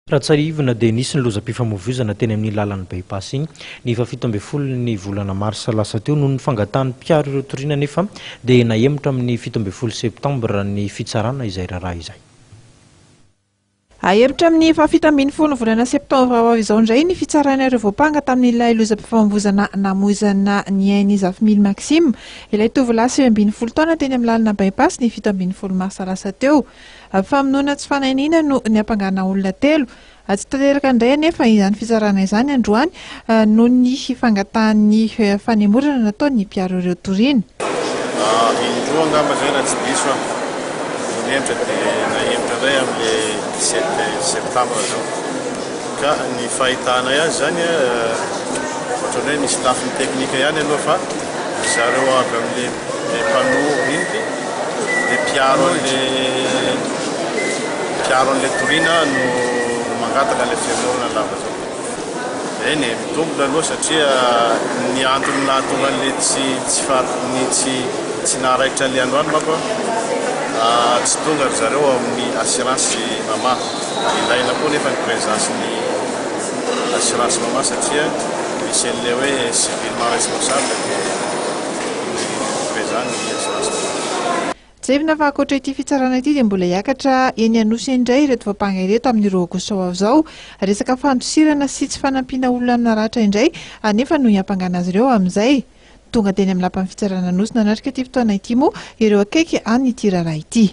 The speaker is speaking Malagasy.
Raha tsiahivina dia nisy ny lozam-pifamoivoizana teny amin'ny lalan'ny By-pass iny ny faha-17 ny volana marsa lasa teo. Noho ny fangatahan'ny mpiaro ireo toriana anefa dia nahemotra amin'ny 17 septambra ny fitsarana izay raharaha izay. Ahemotra amin'ny faha-17 ny volana septambra ho avy izao indray ny fitsarana ireo voampanga tamin'ilay lozam-pifamoivoizana namoizana ny ain'i Zafimily Maxime, ilay tovolahy 19 taona teny amin'ny lalana By-pass ny 17 marsa lasa teo. Famonoana tsy fanainiana no niampangana olona telo. Tsy tanteraka indray anefa izany fitsarana izany androany noho ny fangatahan'ny fanemorana nataon'ny mpiaro ireo toriana. Indroa angamba izay raha tsy diso aho no nihemotra dia nahemotra indray amin'ilay 17 septembre izao. Ka ny fahitanay azy izany ohatran'ny hoe misy lafiny teknika ihany aloha fa ry zareo avy amin'ilay mpanohitra iny, ilay mpiaro an'ilay mpiaro an'ilay toriana no mangataka an'ilay fihamorana lava zao. Eny e, mitombina aloha satria ny antony nahatonga an'ilay tsy tsy fa ny tsy tsy naharaikitra an'ilay androany manko tsy tonga ry zareo ao amin'ny assurance Mama. Ilaina koa nefa ny présence-n'ny assurance Mama satria misy an'ilay hoe civilement responsable dia présent ny assurance Mama. Tsiahivina fa ankoatra ity fitsarana ity dia mbola hiakatra eny Anosy indray ireto voampanga ireto amin'ny 2 aogositra ho avy izao. Resaka fandosirana sy tsy fanampiana olona naratra indray anefa no hiampangana azy ireo amin'izay. Tonga teny amin'ny lapan'ny fitsarana Anosy nanatrika ity fotoana ity moa ireo akaiky an'ity raharaha ity.